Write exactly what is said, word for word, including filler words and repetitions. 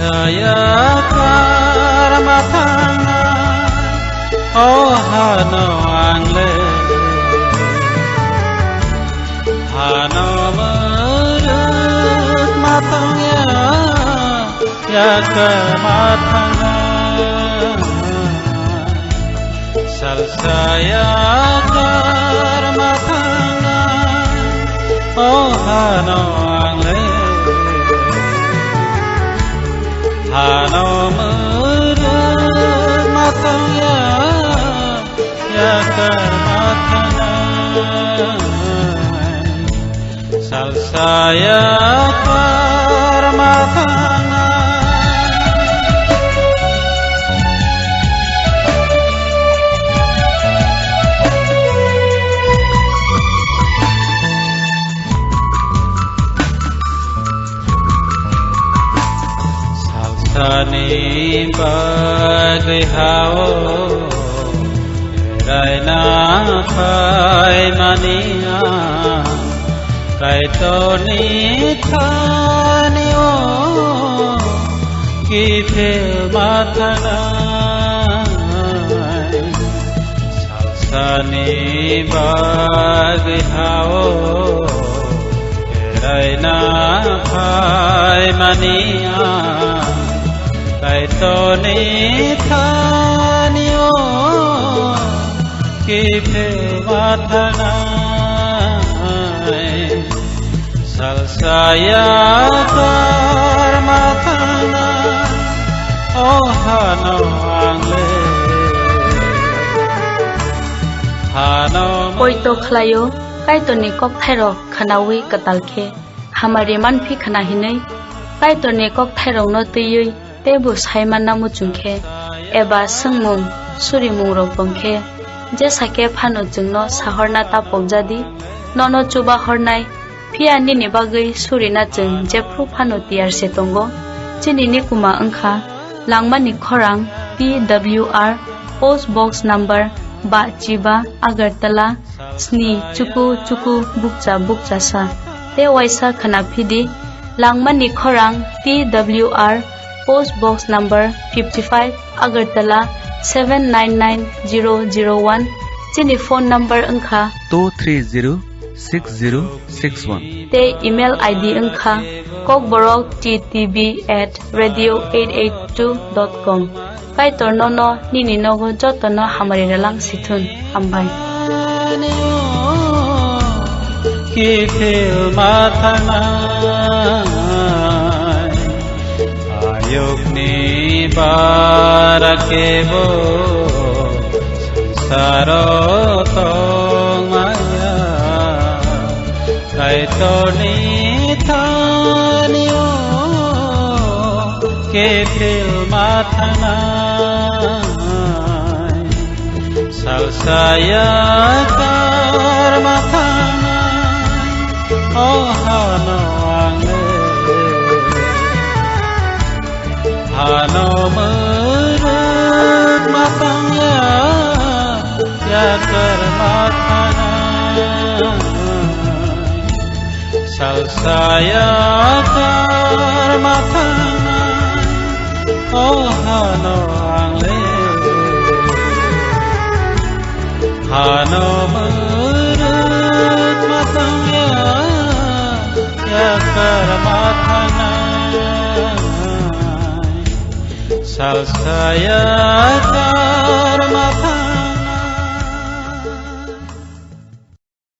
Saya karma thangnai, o hano ang le. Hano muruk ma tongya, ya karma thangnai. Salsaya karma thangnai, o hano ang le. Hano muruk ma tongya, ya karma thangnai. Salsaya karma thangnai. Salsani bagwi hao raina phaimani ang Kaitorni thani o kiphil ma thangnai. Salsani bagwi hao raina phaimani ang Kaitorni thani o kiphil ma thangnai. Salsaya karma thangnai, o hano ang le. Hano Poito khlaio, Kaitorni kokthairok khwnawi kwtal khe hamari manphi khwna hinwi, Kaitorni kokthairokno twiwi teibo sai manna muchung khe, eba swngmung surimungrok tong khe, jesa khe phano chwngno sahorna ta pokjadi, nono chubahornai, phiya nini bagwi surina chwng jephru phano tiyar se tongo. Chini nikuma wngkha Langmani Khorang, T W R, Post Box Number ba chiba, Agartala, sni chuku chuku bukcha bukcha sa. Tei waisa khwna phidi, Langmani Khorang, T W R, Post Box Number fifty five, Agartala seven nine nine zero zero one. Chini phone number wngkha two three zero six zero six one. Tei email I D wngkha kokborok T T B at radio eight eight two dot com. Kaitor nono nini nogo jotono hamari relang sithun. Hambai. Kiphil ma thangnai, ayukni bara kebo sangsaro tongmaya. Kaitorni thani o kiphil ma thangnai, salsaya karma thangnai, o hano ang le. Hano muruk ma tongya, ya karma thangnai. Salsaya karma thangnai, o hano ang le. Hano muruk ma tongya, ya karma thangnai. Salsaya